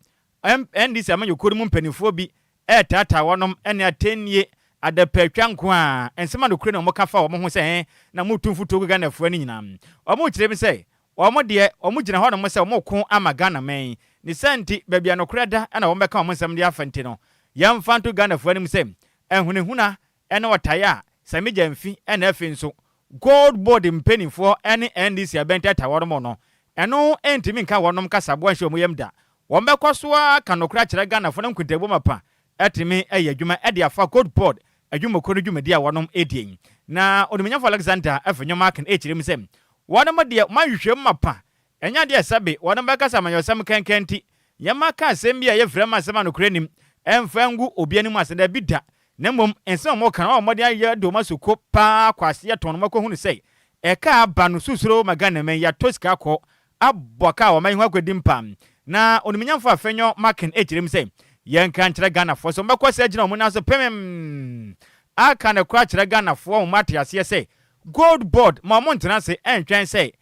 NDC amanyɔkuo no mu mpanimfoɔ bi ɛretaataa wɔnom ɛne atɛnnie adapatwa nko a nsɛm a nokura na wɔka fa wɔn ho sɛ ɛn na motu mfotuo gu Ghanafoɔ no nyinaa. Wɔn kyerɛ mu sɛ wɔn deɛ wɔn gyina hɔ nom sɛ wɔn ko ama Ghana man ne sɛ nti baabi a nokora da ɛna wɔn bɛka wɔn nsɛm de afa. Nti no yɛmfa nto Ghanafoɔ anim sɛ ɛhunahuna ɛne ɔtaeɛ a Sammy Gyamfi ɛna afei nso Gold Board mpanimfoɔ ɛne NDC abɛntɛta wɔn mo no, ɛno ntumi nka wɔnom kasaboa nhyɛ wɔn yam da. Wɔn bɛkɔ so ara ka nokora kyerɛ Ghanafoɔ no nkontabuo mapa ɛtumi ɛyɛ adwuma ɛde afa Gold Board adwumakuo no dwumadi a wɔnom ɛdie yi. Na Onimnyamfo Alexander Afenyo Markin ɛkyerɛ mu sɛ wɔnom deɛ wɔahwehwɛ mu mapa, ɛnyɛ adeɛ sɛbe wɔnom bɛkasa amanyɔsɛm kɛnkɛn nti yɛma ka asɛm bi a yɛfrɛ ma asɛm a nokorɛ nim ɛmfa ngu obi anim ase da bi da, na mmom nsɛm a wɔka no wɔn mmɔden ayɛ de wɔn asoko paa kɔ aseɛ tɔn no makɔhunu sɛ ɛka aba no susuro ma Ghana man yɛatɔ sika kɔ abɔ ka a wɔn ho akɔdi mpa. Na Onimnyamfo Afenyo Markin ɛkyerɛ mu sɛ yɛnka nkyerɛ Ghanafoɔ sɛ wɔbɛkɔ sɛ agyina wɔn nan so pɛmɛm aka ne kora kyerɛ Ghanafoɔ wɔn ate aseɛ sɛ Gold Board ma wɔn ntena ase ɛntwɛn sɛ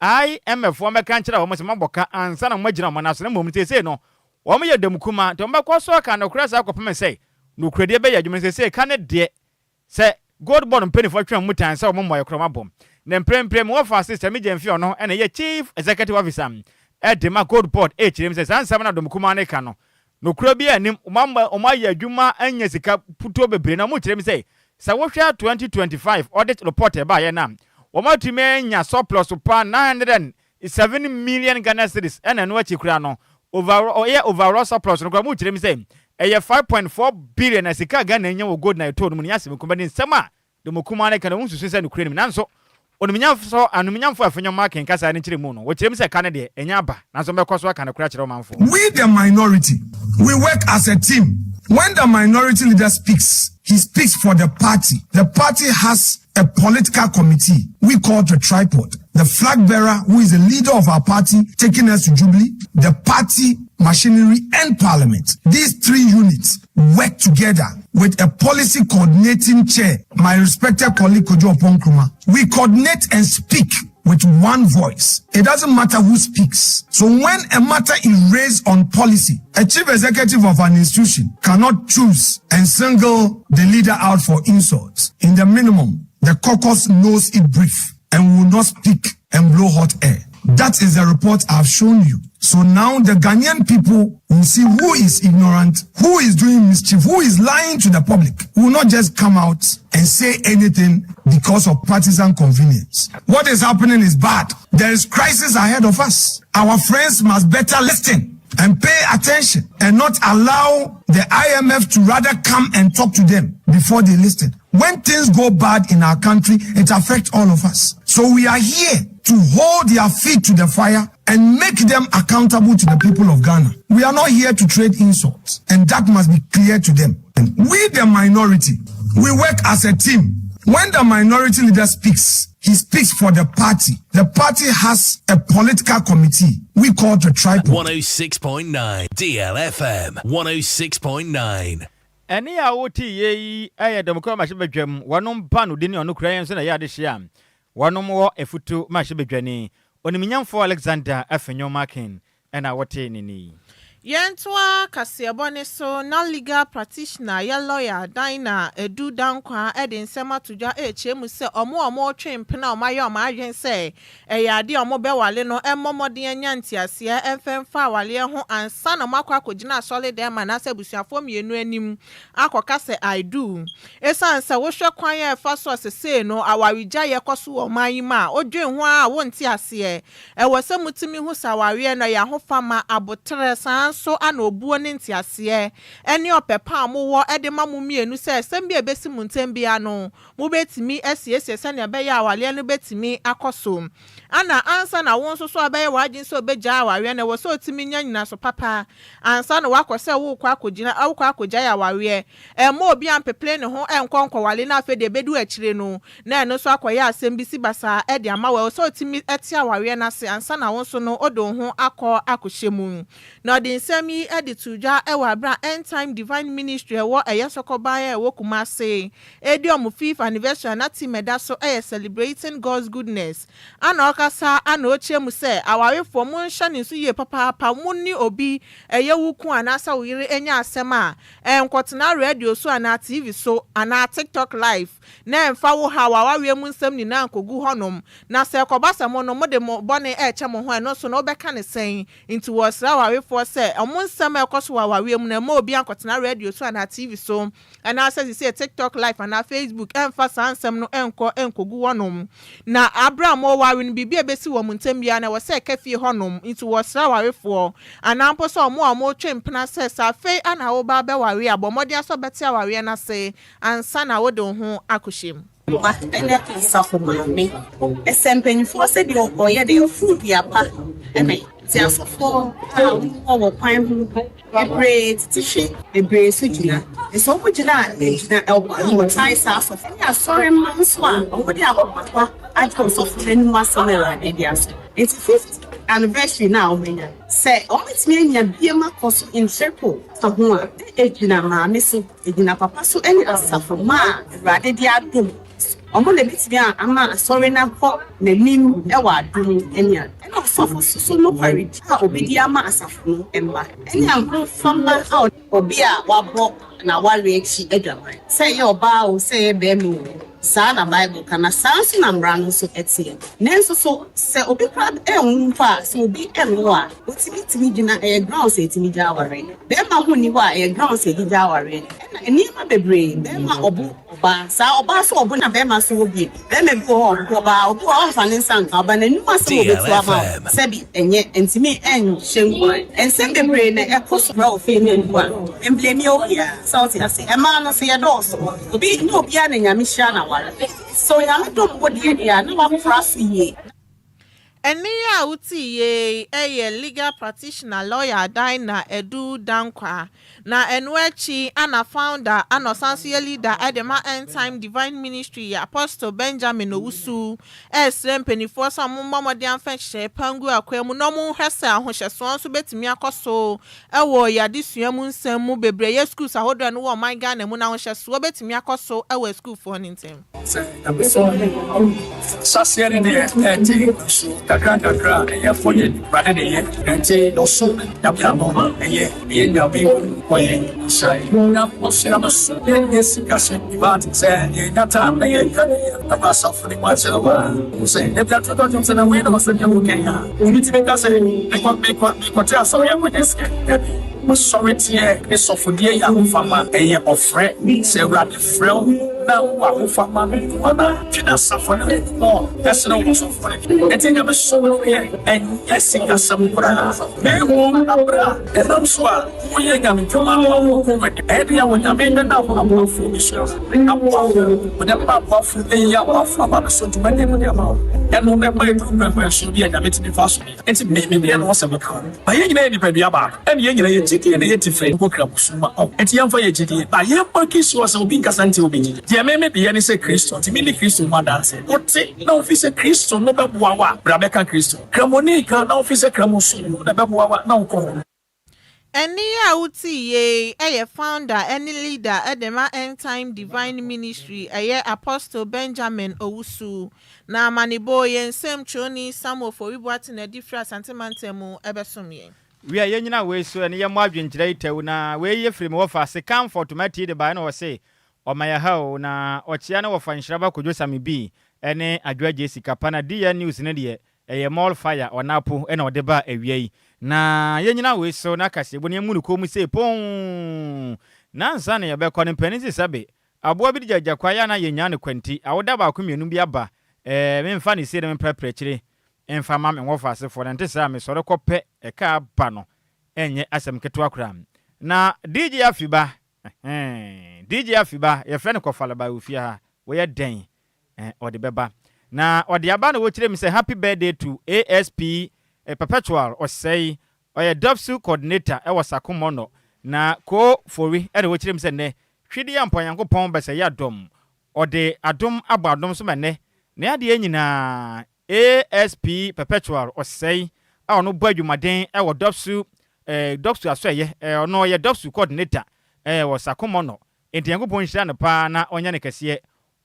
IMF foɔ mɛka nkyerɛ wɔn sɛ mabɔ ka ansa na wɔn agyina wɔn nan so. Na mmom seesei no wɔn yɛ dɛm kuma nti wɔn bɛkɔ so aka nokorɛ saa kɔpem sɛ nokoradie bɛyɛ adwuma no. Seesei ka ne deɛ sɛ Gold Board mpanimfoɔ twɛn mu tan sɛ wɔn mmɔ ɛkorɔ abɔ na mprempren mu wɔfa ase Sammy Gyamfi ɔno ɛna ɛyɛ Chief Executive Officer ɛde ma Gold Board ɛkyerɛ mu sɛ saa nsɛm no adɔm kumaa ne ka no nokura bi anim. Wɔn ayɛ adwuma anya sika putuo bebree na wɔn kyerɛ mu sɛ sɛ wohwɛ 2025 audit report ɛbaayɛ no a, wɔn atumi anya surplus pa 907 million Ghana cedis. Ɛna ɛno akyi koraa no overall ɛyɛ overall surplus no koraa wɔn kyerɛ mu sɛ ɛyɛ 5.4 billion na sika Ghana anya wɔ gold na ɛtɔ no mu no. Nyɛ asɛm kuma ne nsɛm a dɔm kumaa ne ka no wɔn susu sɛ nokura nim. Nanso Onimnyamfo anumnyamfo Afenyo Markin kasa ne kyerɛ mu no, wɔkyerɛ mu sɛ ka ne deɛ ɛnyɛ aba, nanso mbɛkɔ so aka nokora kyerɛ ɔmanfoɔ. We the minority, we work as a team. When the minority leader speaks, he speaks for the party. The party has a political committee we call the tripod. The flag bearer, who is the leader of our party, taking us to Jubilee, the party machinery and parliament. These three units work together with a policy coordinating chair, my respected colleague Kojo Oppong Nkrumah. We coordinate and speak. with one voice. It doesn't matter who speaks. So when a matter is raised on policy, a chief executive of an institution cannot choose and single the leader out for insults. In the minimum, the caucus knows it brief and will not speak and blow hot air. That is the report I've shown you. So now the Ghanaian people will see who is ignorant, who is doing mischief, who is lying to the public, who will not just come out and say anything because of partisan convenience. What is happening is bad. There is crisis ahead of us. Our friends must better listen and pay attention and not allow the IMF to rather come and talk to them before they listen. When things go bad in our country, it affects all of us. So we are here to hold their feet to the fire and make them accountable to the people of Ghana. We are not here to trade insults, and that must be clear to them. And we, the minority, we work as a team. When the minority leader speaks, he speaks for the party. The party has a political committee we call the tripod. 106.9 DLFM 106.9. Ɛnne a wote yie yi yɛ Dɔmkɔ mmarahyɛbadwam wɔnom ba no din ne ɔno kura yɛn nso na ɛyɛ adehyeɛ a wɔnom wɔ afutu mmarahyɛbadwani Onimnyamfoɔ Alexander Afenyo Markin na wotee ne nne yi. Yɛntoa kaseɛbɔ no so na legal practitioner yɛ lɔya Dinah Adu Dankwah de nsɛm ato dwa rekyerɛ mu sɛ wɔn a wɔretwe mpena a wɔayɛ wɔn adwene sɛ ɛyɛ adeɛ a wɔbɛwale no mmɔ mmɔden anya nteaseɛ mfa mfa awaleɛ ho ansa na wɔakɔ akɔgyina asɔredan mu anaasɛ abusuafoɔ mmienu anim akɔka sɛ I do. Esiane sɛ wohwɛ kwan a ɛfa so a sesei no awaregyaeɛ kɔ so wɔ ɔman yi mu a, wodwen ho ara a wonte aseɛ. Ɛwɔ sɛ motumi hu sɛ awareɛ no ɛyɛ ahofama, aboterɛ, saa ara nso na obuo ne nteaseɛ ne ɔpɛ pa a mowɔ de ma mo mmienu sɛ asɛm bi a ɛbɛsi mo ntam biara no, mobɛtumi asiesie sɛnea ɛbɛyɛ a awareɛ no bɛtumi akɔ so. Ana ansa na wo nso so abɛyɛ w'adwene sɛ wobɛgyae awareɛ no, ɛwɔ sɛ wotumi nya nnyinaso papa ansa na woakɔ sɛ worekɔ akɔgyina, wokɔ akɔgyae awareɛ. Mma obi ampepere ne ho nkɔ nkɔware na afei deɛ ɛbɛdu akyire no, na ɛno nso akɔyɛ asɛm bi si basaa de ama wo. Ɛwɔ sɛ wotumi te awareɛ no ase ansa na wo nso no wode wo ho akɔ akɔhyɛ mu. Na ɔde nsɛm yi de too dwa wɔ aberɛ a End Time Divine Ministry a ɛwɔ Ɛyɛ Sɔkɔban a ɛwɔ Kumase redi wɔn fifth anniversary a na theme a ɛda so yɛ Celebrating God's Goodness. Ana ɔkasa ana ɔkyerɛ mu sɛ, Awarefoɔ, monhyɛ no nso yie papaapa, mo ne obi, ɛyɛ wo kunu anaasɛ wo yere anya asɛm a, ɛnkɔtena radio so anaa TV so anaa TikTok live na ɛmfa wo haw, w'awareɛ mu nsɛm nyinaa nkɔgu hɔnom. Na sɛ ɛkɔba sɛ mo no, mode mo bɔne rekyɛ mo ho a, ɛno nso no, wobɛka no sɛn? Enti wɔsrɛ awarefoɔ sɛ, wɔn nsɛm a ɛkɔ so wɔ awareɛ mu no, mma obiara nkɔtena radio so anaa TV so, anaasɛ seesei TikTok live anaa Facebook, ɛmfa saa nsɛm no nkɔ nkɔgu hɔnom. Na berɛ a moreware no, biribi a ɛbɛsi wɔ mo ntam biara no, ɛwɔ sɛ ɛka fie hɔnom. Enti wɔsrɛ awarefoɔ, anaa mpo sɛ wɔn a wɔretwe mpena sɛ, sɛ afei na woreba abɛware a, bɔ mmɔden ara sɛ wobɛte awareɛ no ase ansa na wode wo ho akɔhyɛ mu. Mma ne asafo maame. Ɛsɛ mpanyimfoɔ sɛ deɛ ɔyɛ deɛ ɔforo dua pa ne. Nti asɔfoɔ a wɔwɔ wɔ kwan ho bebree tete hwe bebree nso gyina. Sɛ wɔn gyina a egyina ɛkwan a wɔtae saa asɔfoɔ ne asɔre mma nso a wɔde akoma pa agye ɔsɔfo no anim asɛm Awurade de aso. Nti fifth anniversary no a wɔanya no sɛ wɔbɛtumi anya biom akɔ so in triple ka ho a na egyina maame so. Egyina papa so ne asafo mma a Awurade de adom wɔn na ebetumi ama asɔre no akɔ n'anim wɔ adom ne ade. Ɛna ɔsɔfo nso so nokwaredi a obedi ama asafo no mma ne ahofama a obi a wabɔ n'aware akyi adwaman, sɛ ɛyɛ ɔbaa oo, sɛ ɛyɛ barima oo, saa na Bible ka, na saa nso na mmara no nso teɛ. Nanso so sɛ obi koraa anwu mpo a, sɛ obi nwo a, otumi tumi gyina, ɛyɛ grounds a etumi gya aware. Bɛɛma ho nni hɔ a ɛyɛ grounds a yɛde gya awareɛ. Ɛna nneɛma bebree, bɛɛma ɔbo ɔbaa, saa ɔbaa nso ɔbo na bɛɛma nso wɔ bie. Bɛɛma bi wɔ hɔ a ɔbo ɔbaa, obi wɔ hɔ a ɔmfa ne nsa nka ɔbaa, n'anum asɛm a ɔbɛtu ama wo, sɛbi ɛnyɛ, ɛntumi ɛnhyɛ nkuran. Nsɛm bebree na ɛkɔ so wɔ fie no mu a, mblame obiara, sɛ wote ase. Ɛmaa no nso yɛdɔɔso, obi, nyɛ obiara na Nyame hyira no aware. Sɛ Onyame dom wo deɛ deɛ a, na wakora so yie. Ɛnne yi a wote yi yɛ legal practitioner lawyer Dinah Adu Dankwah. Na ɛno akyi ana founder ana ɔsan nso yɛ leader de ma End Time Divine Ministry yɛ Apostle Benjamin Owusu ɛresrɛ mpanimfoɔ sɛ wɔmmɔ mmɔden amfa nhyehyɛeɛ pa ngu akwan mu na wɔnhwɛ sɛ ahohyɛsoɔ nso bɛtumi akɔ so wɔ yɛn adesua mu nsɛm mu bebree ɛyɛ schools ahodoɔ a ɛno wɔ ɔman Ghana mu na ahohyɛsoɔ bɛtumi akɔ so wɔ asukuufoɔ no ntam. Sɛ ɛbɛsɔ ne ahyɛaseɛ no deɛ ɛte nso kakra nkakra a ɛyɛ fo yɛ Awurade na ɛyɛ nti ɔsom Nyame ano ɛyɛ ɛyɛ Nyame ɔyɛ nhyira Nyame ɔhyira no so yɛnyɛ sikasɛm bi but sɛ yɛnya time na yɛka ne ɛwɔ asafo ne mu akyerɛ wa sɛ ebi atotɔ dwom sɛ na wei na ɔsɛ deɛ wokɛn a obi tumi ka sɛ mekɔ mekɔ mekɔte asɔre akɔgye sika dabi asɔre teɛ ne sɔfodeɛ yɛ ahofama ɛyɛ ɔfrɛ sɛ Awurade frɛ wo na wowɔ ahofama no nko ara dwene asafo no ho ɛsene wo sɔfo no. Enti nyamesom no yɛ ɛnyɛ sikasɛm koraa na mmom abrɛ a ɛnam so a woyɛ nyamedwuma no ɛyɛ dea wɔ Nyame bɛnam aboafoɔ bi so aboa wo. Onyame ma aboafoɔ bɛyi aboafoɔ aba bɛsɔ dwumadie no de ama wo. Ɛno ɛma ɛduru mprɛmprɛnsoɔ bi a Nyame tumi fa so. Enti me me deɛ no ɔsɛ meka ho. Ba yɛn nyinaa yɛ nipadua baako ɛna yɛn nyinaa yɛ gyidie na yɛ different mpo kramosom ma ɔn. Enti yɛnfa yɛ gyidie ba yɛn make sure sɛ obi nkasa ntia obi gyidie. Deɛ me me deɛ ne sɛ Kristo nti me di Kristo ho adanseɛ. Wo te na wo fi sɛ Kristo no bɛboa wo a bra bɛka Kristo. Kramoni ka na wo fi sɛ kramosom no na ɛbɛboa wo a na wo kɔ hɔ. Ɛnne yi a wote yei yɛ founder ne leader de ma End Time Divine Ministry, ɛyɛ Apostle Benjamin Owusu. Na amanebɔ yɛn nsɛm twerɛni Samuel Ofori Boateng adi firi Asante Mantam mu bɛsom yɛn. Wia yɛnyina wei so ɛne yɛmmɔ adwenkyerɛ yi tɛw na wei yɛ firi me wɔfa ase Comfort Mattie de baeɛ na ɔse ɔma yɛ ha o na ɔkyea ne wɔfa Nhyiraba Kojo Same Bi ɛne Adwoa Gyesi Kapa na DN News no deɛ Ɛyɛ more fire ɔnapo na ɔde baa awia yi. Na yɛnyina wei so na kaseɛbɔ no yɛmmu no kɔn mu sei poo. Na ansa na yɛbɛkɔ no mpanin se sɛbe aboa bi de gya gya kwaeɛ a na yɛnnya no kwanti. Awoda baako mmienu bi aba eh memfa no sei na memprapra akyire mfa mma me nwɔfaasefoɔ na ɛnte saa a mesɔre kɔ pɛ ɛka aba no ɛnyɛ asɛm ketewa koraa. Na DJ Afiba eh DJ Afiba yɛfrɛ no Kɔfalaba wɔ fie ha woyɛ dɛn eh, ɔde bɛba. Na ɔde aba na wɔkyerɛ mu sɛ happy birthday to ASP eh, Perpetual Ɔsɛe, ɔyɛ DOVVSU coordinator ɛwɔ Sako Mɔnɔ. Na Koo Fori ɛna wɔkyerɛ mu sɛ nnɛ Twedeɛ Ampɔn Nyankopɔn bɛsɛe adɔm, ɔde adom abɔ adom so ma nnɛ ne adeɛ nyinaa ASP Perpetual Ɔsɛe a ɔno bɔ adwumaden ɛwɔ DOVVSU eh, DOVVSU asɔɛyɛ eh, ɔno ɔyɛ DOVVSU coordinator eh, wɔ Sako Mɔnɔ. Enti Nyankopɔn nhyira no paa na ɔnyɛ no kɛseɛ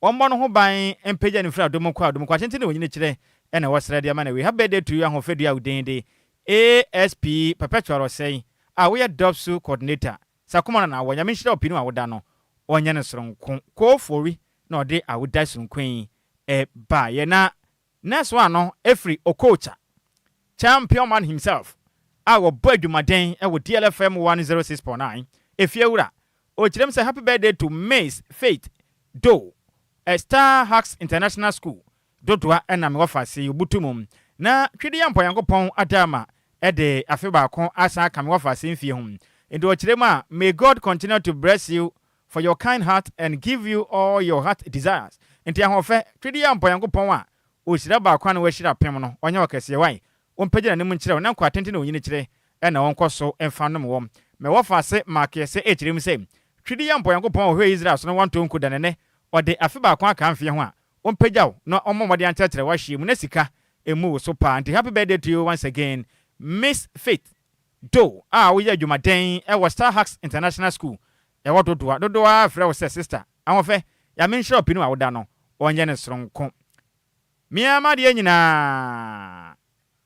Wɔmmɔ no ho ban mpagya no mfiri adom mu nkɔ adom mu, kwa tenten ne onyini kyerɛ na ɛwɔ srɛ de ama no awie. Happy birthday to you Ahoɔfɛdua a wo din de ASP Perpetual Ɔsɛe a woyɛ DOVVSU coordinator Sakoma no na awɔ Nyame nhyira wo pii ne w'awoda no ɔnyɛ no soronko Koo Fori na ɔde awoda soronko yi baeɛ na Next one no firi Okocha, champion man himself a wɔbɔ adwumaden wɔ DLFM 106.9, Efiewura. Ɔkyerɛm sɛ happy birthday to Miss Faith Doe, Star Hacks International School, Dodoa na me wɔfa ase Obutu mu. Na Twedeɛ Mpɔnyankopɔn Adaama de afe baako asan aka me wɔfa ase mfie ho. Nti ɔkyerɛ mu a, may God continue to bless you for your kind heart and give you all your heart desires. Nti ahoɔfɛ, Twedeɛ Mpɔnyankopɔn a ɔhyira baako a na wahyira apem no, ɔnyɛ wo kɛseɛ. Wai? Ɔmpagya n'anim nkyerɛ wo, na nkwa tenten a onyini kyerɛ na ɔnkɔ so mfa nnom wɔ. Me wɔfa ase Mark sɛ ɛkyerɛ mu sɛ, Twidi yɛ mpo Onyankopɔn a ɔhwɛɛ Israel so na wantɔ nko da na ɛnnɛ ɔde afe baako aka mfeɛ ho a, ɔmpagya wo na ɔmmɔ mmɔden ankyerɛkyerɛ w'ahyeɛ mu na sika mmu wo so paa nti happy birthday to you once again Miss Faith Doe a woyɛ adwumaden wɔ Star Hacks International School ɛwɔ Dodowa. Dodoɔ ara frɛ wo sɛ sister Ahoɔfɛ, Nyame nhyira wo pii ne w'awoda no ɔnyɛ no soronko. Me ara m'adeɛ nyinaa,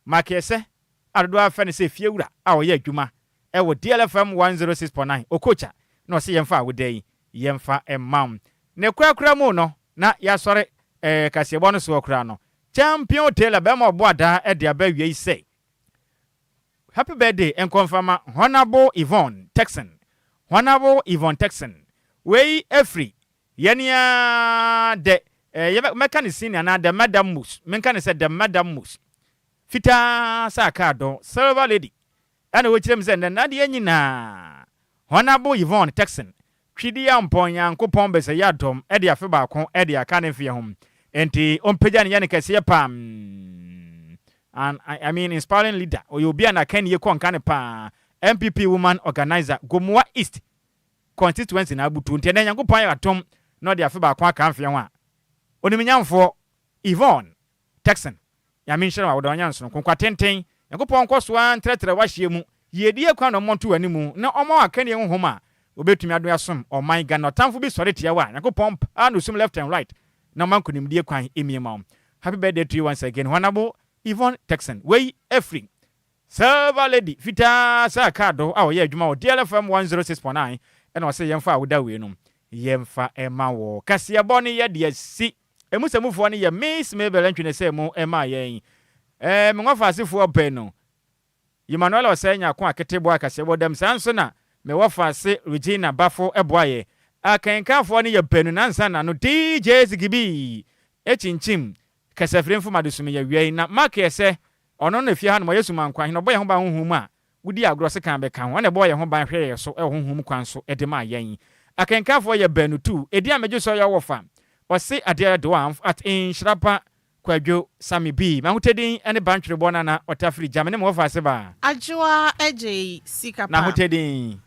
Makeɛsɛ a dodoɔ ara frɛ no sɛ fiewura a ɔyɛ adwuma wɔ DLFM 106.9, Okocha, na ɔse yɛmfa awoda yi yɛmfa mma wo. Ne korakora mu no, na yɛasɔre eh, kaseɛbɔ no soɔ koraa no, Champion Taylor, bɛrima a ɔbɔ adaa de aba awiei sɛ, Happy birthday nkɔ mfa ma Honourable Yvonne Texon, Honourable Yvonne Texon. Wei firi Yɛn ara dɛ eh, yɛbɛ, mɛka no senior anaa the madam most, menka no sɛ the madam most. Fitaa sɛ akaadɔ, silver lady, ɛna wɔkyerɛ mu sɛ nnɛ n'adeɛ nyinaa, Honourable Yvonne Texon, Twedeampɔn Nyankopɔn bɛsɛe adɔm de afe baako de aka ne mfeɛ ho, enti ɔmpagya ne yɛ no kɛseɛ paa. And I mean inspiring leader. Ɔyɛ obi a n'akannie kɔ nka no paa. NPP woman organiser, Gomoa East constituency na abutuo. Nti ɛnɛ Nyankopɔn ayɛ atom na ɔde afe baako aka mfeɛ ho a, Onimnyamfoɔ Yvonne Texon, Nyame nhyira wo a wode wanya nsononko nkwa tenten. Nyankopɔn nkɔ so ara ntrɛtrɛ w'ahyeɛ mu, yiedie kwan na ɔmmɔ nto w'animu na ɔmma wo akannie honhom a wobɛtumi ado asom ɔman Ghana. Ɔtamfo bi sɔre tia wo a, Nyankopɔn paa no sum left and right na ɔma nkonimdie kwan mmie ma wo. Happy birthday to you once again Honourable Yvonne Texon. Wei ɛfiri Silver Lady fitaa sɛ akaado a ɔyɛ adwuma wɔ DLFM 106.9 ɛna ɔse yɛmfa awoda wei no yɛmfa ɛma wɔ. Kaseɛbɔ no yɛ de asi. Emu sɛmufoɔ no yɛ Miss Mabel Antwi na ɛsɛɛ mu maa yɛn. Ɛɛ me wɔfaasefoɔ baanu, Emmanuel Osei Nyarko Akete boaa kaseɛbɔ dam, saa nso na me wɔfaase Regina Bafo boaeɛ. Akenkanfoɔ no yɛ baanu na ansa na no DJ Zigibii kyinkyim kasafiri mfomade so meyɛ wiei na Mark yɛ sɛ ɔno na efie hanom ɔyɛ sumankwahene, ɔbɔ yɛn ho ban honhom mu a Wodi agorɔ sekan bɛka ho. Ɛna ɛbɔɔ yɛn ho ban hwɛɛ yɛn so wɔ honhom mu kwan so de maa yɛn. Akenkanfoɔ yɛ baanu tu. Edin a megye so yɛ Ɔwɔfa. Ɔse adeɛ doamf at nhyira pa Kwadwo Sammy B. M'ahotɛdin ne Bantwerebɔ Nana Ɔtafiri Gya. Me ne me wɔfa ase baa. Adwoa gyei sika pa. N'ahotɛdin.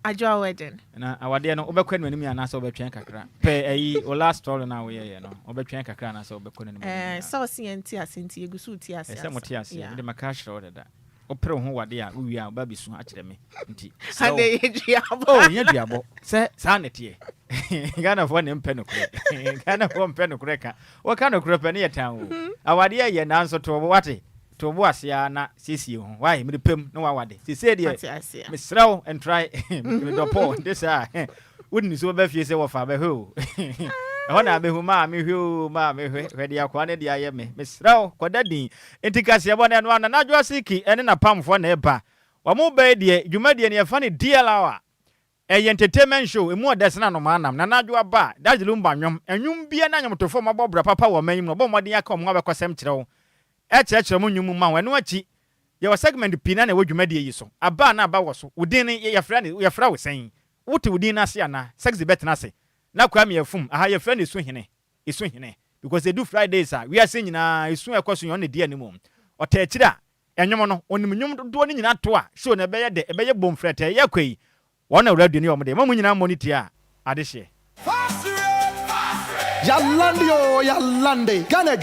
Adwoa wedding. Na awadeɛ no wobɛkɔ anim anim anaasɛ wobɛtwɛn kakra? Pɛ ayi wo last story no a woyɛeɛ no wobɛtwɛn kakra anaasɛ wobɛkɔ n'anim anim Ɛɛ sɛ ɔse yɛn te aseɛ nti yɛgu so rete aseɛ Ɛsɛ sɛ mote asa. aseɛ. Yeah. Mede maka akyerɛ wo dada. Wopere wo ho wɔ ade a, wowie a, woba abɛsu akyerɛ me. Nti, serɛ wo. Ade yɛ duabɔ. Oh, nyɛ duabɔ. Sɛ saa na ɛteɛ. Ghanafoɔ na mpɛ nokorɛ. Ghanafoɔ mpɛ nokorɛ ka. Woka nokorɛ pɛ ne yɛ tan o. Awadeɛ yɛ nanso to wo bo wate. To wo bo ase ara na siesie wo ho. Why? Mede pam na wawade. Seesei deɛ, Mate aseɛ. mesrɛ wo, ntrae. Medɔ Paul, nte saa? Wode nisuo bɛba fie sɛ wɔfa bɛhwɛ o. Ɛhɔ na abɛhu maame hwɛ o maame hwɛ hwɛ deɛ akoa no de ayɛ me. Mesrɛ wo kɔda din. Nti kaseɛbɔ no ɛno ara Nana Adwoa Siki ne n'apamfoɔ na ɛba. Wɔn ba yi deɛ dwumadie no yɛfa no DL hour. Ɛyɛ entertainment show emu ɔdɛ sene anomaa nam. Nana Adwoa ba a, Daddy Lumba nnwom, nnwom biara ne anwomtofoɔ a wɔabɔ bra papa wɔ ɔman yi mu no wɔbɔ mmɔden aka wɔn ho abɛkɔsɛm kyerɛ wo, ɛkyerɛkyerɛ wɔn nnwom mu ma wo. Ɛno akyi yɛwɔ segment pii na na ɛwɔ dwumadie yi so. Aba a na aba wɔ so. Wo din no yɛfrɛ no yɛfrɛ wo sɛn? Wote wo din no ase anaa? Sexy bɛtena ase na Kwame afum aha yɛfrɛ no esu hene esu hene because edu Fridays a wiase nyinaa esu a ɛkɔ so nyinaa ɔno na edi anim ɔtaa akyiri a ɛnwom no onim nnwom dodoɔ no nyinaa to a show no ɛbɛyɛ dɛ ɛbɛyɛ bom frɛtɛɛ yɛkɔ yi wɔn na radio no yɛ wɔn dɛ mma mo nyinaa mmɔ ne ti a adehyeɛ. Yalande oo yalande, Ghana adwa.